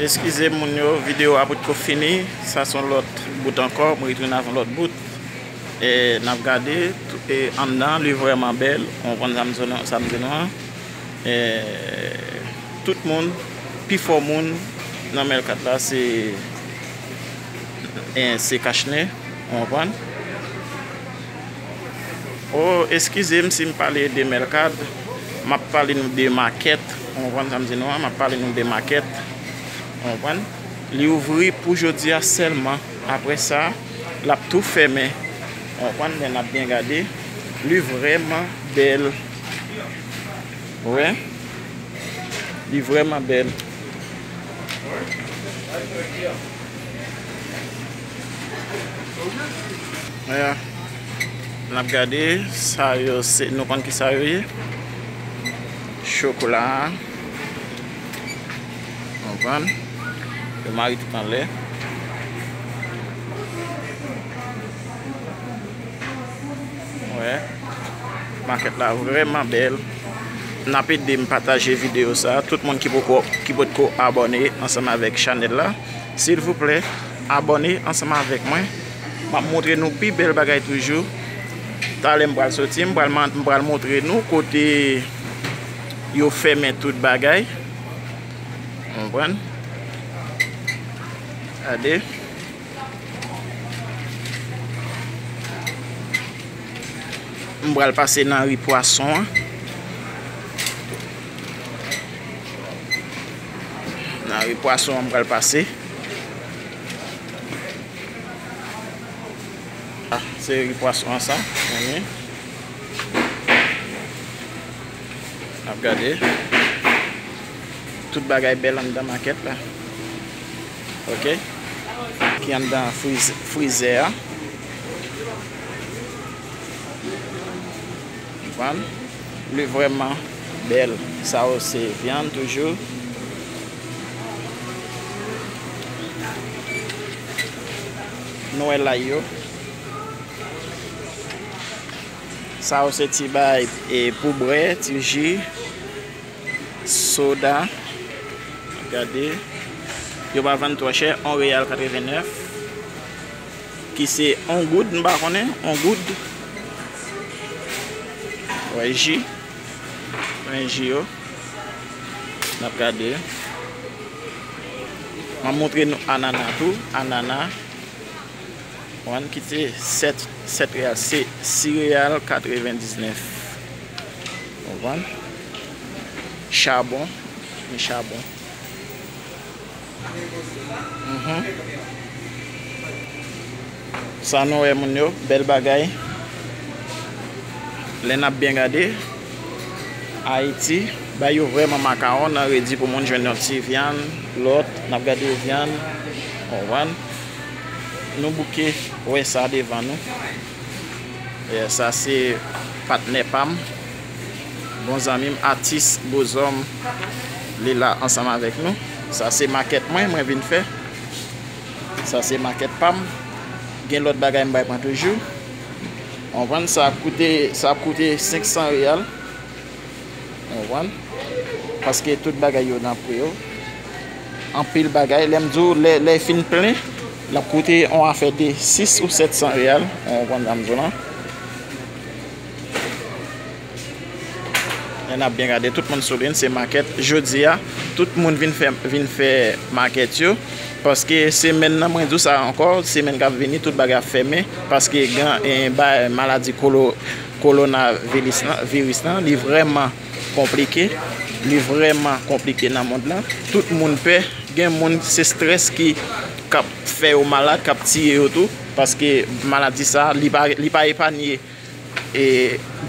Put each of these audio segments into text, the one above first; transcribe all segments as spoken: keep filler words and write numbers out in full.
Eskize moun yo, videyo a potko fini. Sa se yon lòt bout ankò. Mwen retounen avèk yon lòt bout. E n ap gade, tou- e anndan, li vrèman bèl. Ou konprann sa m di nou, sa m di nou an? E tout moun, pifò moun nan Mèlkat la, se, e, se kachnen. Ou konprann? O, eskize m si m pale de Mèlkat, m ap pale nou de makèt. Ou konprann sa m di nou an? M ap pale nou de makèt. Ou konprann? Li ouvri pou jodi a sèlman. Apre sa, l ap tou fèmen. Ou konprann? Men n ap byen gade. Li vrèman bèl. Ou wè? Li vrèman bèl. N ap gade, sa yo se, nou konn ki sa yo ye? Chokola. Konprann? Yo mare tout anlè. Wè. Makèt la vrèman bèl. N ap ede m pataje videyo sa. Tout moun ki poko, ki potko abòne ansanm avèk chanèl la, silvouplè, abòne ansanm avèk mwen. M ap montre nou pi bèl bagay toujou. Talè m pral soti, m pral man- m pral montre nou kote yo fèmen tout bagay. Konprann? Gade. M pral pase nan ri pwason an. Nan ri pwason an, m pral pase. Ah, se ri pwason an sa. N ap gade. Tout bagay bèl anndan makèt la. Ok. Ki anndan friz- frizè a. Konprann? Li vrèman bèl. Sa yo se vyann toujou. Nou wè lay yo. Sa yo se ti bay e pou bwè, ti ji, soda. Gade, yo pa vann twò chè, yon reyal katrevennèf, ki se yon goud, m pa konnen, yon goud. Wè ji, wè ji yo. N ap gade. M ap montre nou anana tou, anana. Konprann, ki se sèt, sèt reyal, se sis reyal katrevendiznèf. Konprann? Chabon, men chabon. Mhm. Sa nou wè moun yo, bèl bagay. Lè n ap byen gade, Ayiti, bay yo vrèman makawon nan redi pou moun jwenn yon ti vyann, lòt, n ap gade vyann, konprann? Nou bouke wè sa devan nou. E sa se patnè pa m, bon zanmi m, atis Bozòm, li la ansanm avèk nou. Sa se makèt mwen, mwen vin fè. Sa se makèt pa m. Gen lòt bagay m bay pran toujou. Konprann, sa ap koute, sa ap koute senk san reyal. Ou konprann? Paske tout bagay yo nan pri yo. Anpil bagay. Lè m di w, lè, lè fin plen, l ap koute yon afè de sis ou sèt san reyal. Ou konprann sa m di w lan? Lè n ap byen gade, tout moun sou liy, se makèt. Jodi a, tout moun vin fè, vin fè makèt yo. Paske semèn nan, mwen di w sa ankò, semèn k ap vini, tout bagay ap fèmen. Paske gen, eh, ba, maladi kolo-, kowonaviris lan, viris lan, li vrèman konplike. Li vrèman konplike nan mond lan. Tout moun pè. Gen moun, se estrès ki, k ap fè yo malad, k ap tiye yo tou. Paske maladi sa, li pa, li pa epanye, e,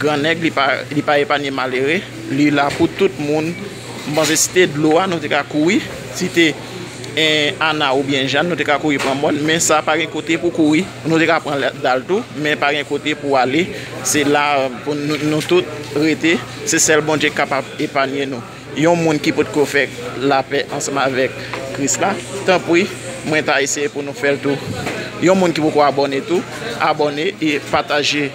grannèg, li pa, li pa epanye malere. Li la pou tout moun. M panse si te dlo a, nou te ka kouri. Si te, e, Ana oubyen Jàn, nou te ka kouri pran mòn. Men sa pa gen kote pou kouri. Nou te ka pran la-, dal tou, men pa gen kote pou ale. Se la pou nou, nou tout rete. Se sèl Bondye k kapab epanye nou. Yon moun ki potko fè lapè ansanm avèk Kris la, tanpri, mwen ta eseye pou nou fè l tou. Yon moun ki poko abòne tou, abòne e pataje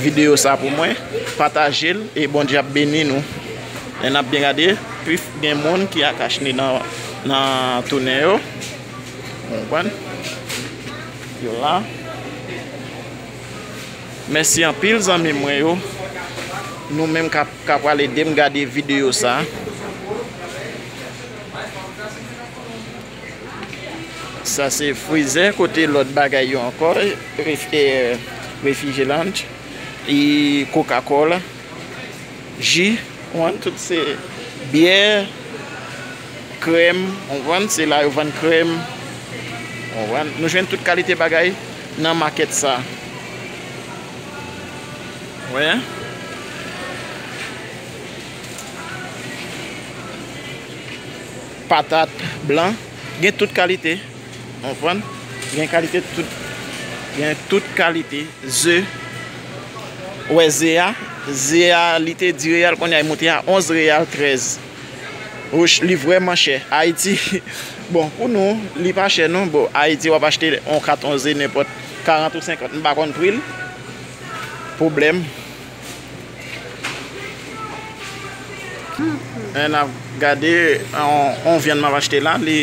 videyo sa pou mwen. Pataje l e Bondye ap beni nou. Lè n ap byen gade, pif gen moun ki akachne nan, Nan tounen yo. Ou konprann? Yo la. Mèsi anpil, zanmi mwen yo. Nou menm k ap, k ap pral ede m gade videyo sa. Sa se frizè, kote lòt bagay yo ankò, ref-, eh, refrigerant, e Coca-Cola, ji, ou konprann, tout se byè, krèm, ou konprann, se la yo vann krèm, ou konprann. Nou jwenn tout kalite bagay nan makèt sa. Wè. Patat blan, gen tout kalite. Ou konprann? Gen kalite tout, gen tout kalite ze. Ou wè ze a, ze a, li te di reyal, kounye a li monte a onz reyal, trèz. Wouch, li vrèman chè. Ayiti, bon, pou nou, li pa chè non. Bon, Ayiti, w ap achte yon kat, yon ze, nenpòt karant ou senkant, m pa konn pri l. Pwoblèm. N ap gade yon, yon vyann m ap achte la, li,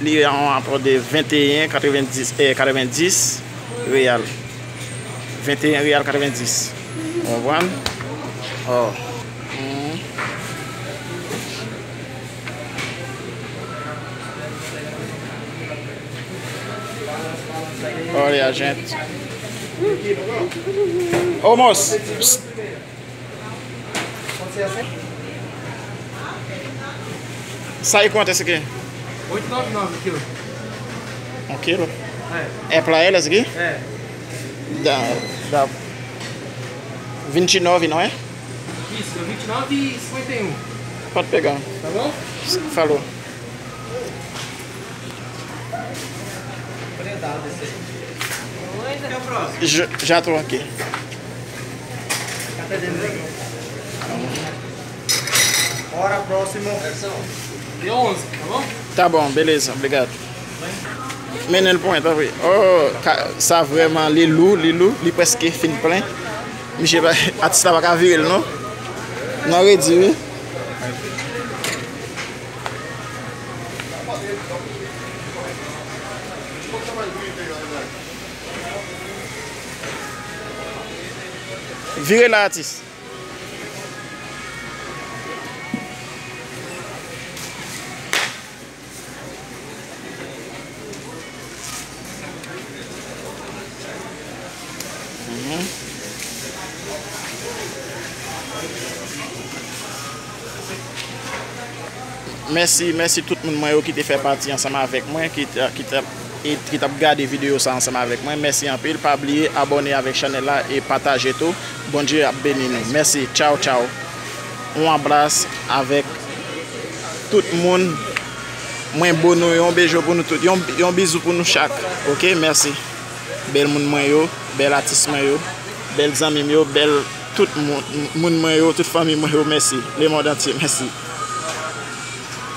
li a yon rapò de venteyen katrevenndis, eh, katrevenndis reyal. Venteyen reyal katrevenndis. Ou konprann? Oh. Hmm. Olha, gente. Ô, moço. Psst. Sai quanto esse aqui? Oito nove nove o quilo. Um quilo? É. É pra ele esse aqui? É. Dá, dá vinte e nove, não é? Isso, é vinte e nove e cinquenta e um. Pode pegar. Tá bom? Falou. Já, já tô aqui. Hora próximo. Dia onze, tá bom? Tá bom, beleza, obrigado. Mennen l pou mwen, tanpri. Oh, ka, sa vrèman, li lou, li lou, li prèske fin plen. Misye pa, atis la pa ka vire l, non. Nan redi, wi. Vire la, atis. Mèsi, mèsi tout moun mwen yo ki te fè pati ansanm avèk mwen, ki t, ki t ap, e ki t ap gade videyo sa ansanm avèk mwen. Mèsi anpil. Pa bliye abòne avèk chanèl la e pataje tou. Bondye ap beni nou. Mèsi. Tchaw, tchaw. Yon abras avèk tout moun. Mwen bo nou, yon bejo pou nou tout. Yon, yon bizou pou nou chak. Oke, mèsi. Bèl moun mwen yo, bèl atis mwen yo, bèl zanmi m yo, bèl tout moun, moun mwen yo, tout fanmi mwen yo, mèsi. Lemonn antye, mèsi.